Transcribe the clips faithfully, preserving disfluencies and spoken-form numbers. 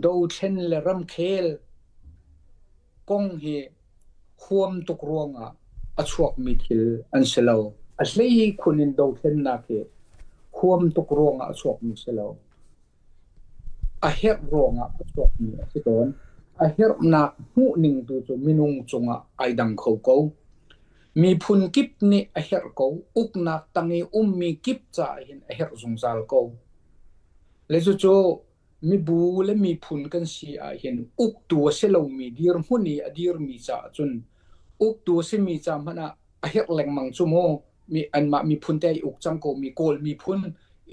Dothlen le ramkhel kong hi huam tuk ruangah a chuakmi thil an si lo. A hlei khunin dothlennak hi huam tuk ruangah a chuakmi si lo. A herh ruangah a chuakmi a si tawn. A herhnak hmuh ningtu cu minung cungah aa dang kho ko. Miphun kip nih a herh ko, uknak tang i ummi kip caah hin a herh zungzal ko. Le cucu mibu le miphun kan si ah hin uktu a si lomi dirhmun i a dirmi caah cun uktu a simi ca hmanh ah a herh lengmang cu mu. Mi, anmah miphun te i uk cang ko mi, Kawl miphun,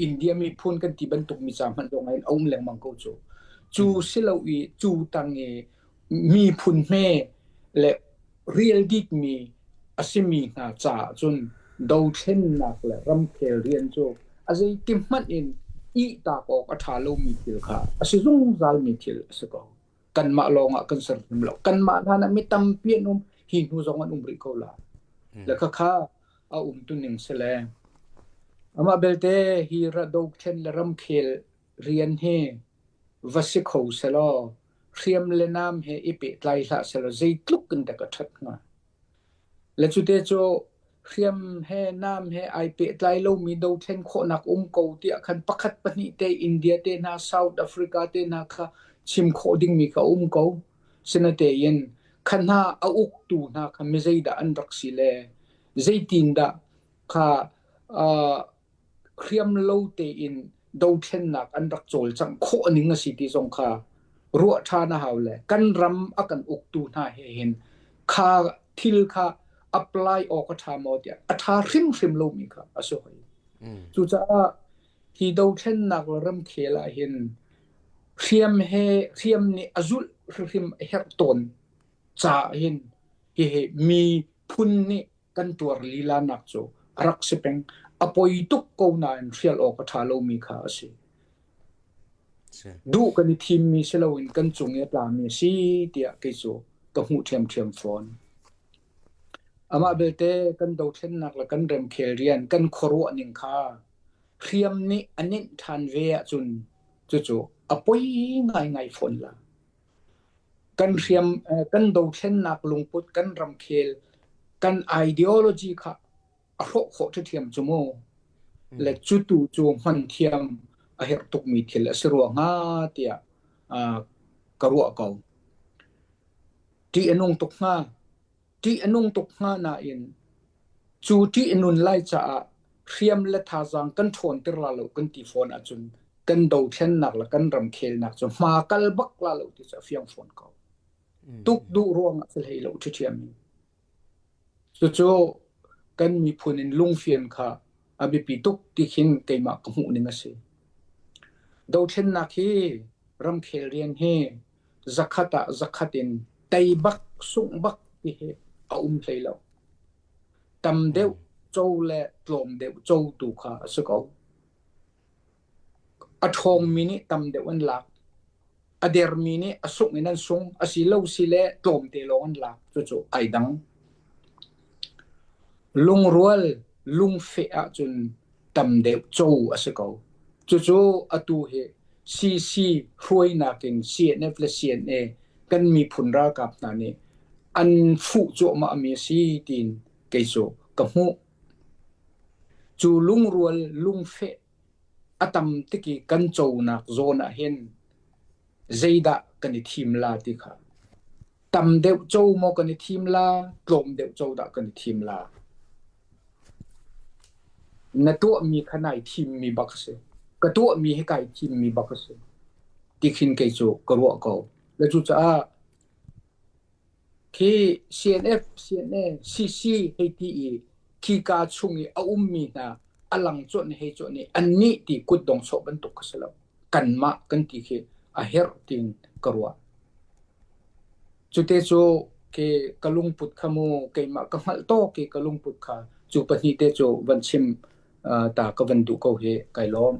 India miphun kan ti bantuk mi ca hmanh zong ah hin a um lengmang ko cu. Cu si lo i cu tang i miphun hme le rial dikmi a simi hna caah cun dothlennak le ramkhel rian cu a zeiti hmanh in ihtak awk a ṭha lomi thil kha a si zungzalmi thil a si ko. Kanmah lawngah kan ser hrim lo. Kanmah hlan ah mi tampi an um, hi hnu zong an um rih ko lai. Le khakha a umtu ning si le. Amah belte hi ra dothlen le ramkhel rian hi va si kho selaw, hriam le nam he i pehtlai hlah selaw, zeitluk in dah ka ṭhat hnga. Le cute cu hriam he nam he aa pehtlai lomi dothlen khawhnak um ko tiah khan pakhat pahnih te India te hna, South Africa te hna kha chim khawh dingmi kha a um ko. Sinatein kha hna a uktu hna kha mi zeidah an rak si le zeitindah kha, aa, hriam lo tein dothlennak an rak cawlcangh khawh ning a si ti zong kha ruah ṭhan a hau le kan ram a kan uktu hna he hin kha thil kha apply awk a ṭha maw tiah a ṭha hrimhrim lomi kha a si hoi. Cucaah hi dothlennak le ramkhel ah hin hriam he, hriam nih a zulh hrimhrim a herh tawn caah hin hihi miphun nih kan tuar lilanak cu a rak si peng. A poi tuk ko nain hrial awk a ṭha lomi kha a si. Duh kan i thimmi si loin kan cung i a tlami a si tiah kei cu ka hmuh ṭhiamṭhiam fawn. Amah belte kan dothlennak le kan ramkhel rian kan khuaruah ning kha hriam nih a nenh ṭhan ve ahcun cucu a poi ngaingai fawn la. Kan hriam, eh, kan dothlennak lungput, kan ramkhel, kan ideology kha a hrawh khawh ṭhiṭhiam cu mu. Le cutu cu hmanthiam a herh tukmi thil a si rua hnga tiah, ah, ka ruah ko. Ṭih a nung tuk hnga. Ṭih a nung tuk hnga nain cu ṭih a nun lai caah hriam le thazaang kan ṭhawnter la lo kan ti fawn ahcun kan dothlennak le kan ramkhelnak cu hma kal bak la lo ti cu a fiang fawn ko. Tuk duh ruangah si hlei lo ṭhiṭhiam in. Cucu kan miphun in lungfian kha a biapi tuk ti khin keimah ka hmuh ning a si. Dothlennak hi, ramkhel rian hi zakhat ah zakhat in tei bak, sungh bak ti hi a um hlei lo. Tam deuh co le tlawm deuh co tu kha a si ko. A ṭhawngmi nih tam deuh an lak. A dermi nih a sungh in an sung, a si lo si le tlawmte lawng an lak. Cucu aa dang. Lungrual, lungfeh ahcun tam deuh co a si ko. Cucu atu hi C C hruainak in C N F le C N A kan miphun ralkap hna nih an fuh cuahmahmi a si tiin kei cu ka hmuh. Cu lungrual, lungfeh a tam tik i kan conak zawn ah hin zeidah kan i thim la ti kha. Tam deuh co maw kan i thim la, tlawm deuh co dah kan i thim la? Na tuahmi kha naa i thimmi bak a si. Ka tuahmi hi kaa i thimmi bak a si. Ti khin kei cu ka ruah ko. Le cucaah khi C N F, C N A, C C hei ti i khi ka chung i a ummi hna a lang cuanh hei cuanh i annih ti kutdong chawh bantuk ka si lo. Kanmah kan ti khi a herh tiin ka ruah. Cute cu khi ka lungput kha mu, keimah ka hngalh tawk i ka lungput kha cu pahnih te cu van chim, aa, ta ka van duh ko hi kai lawm.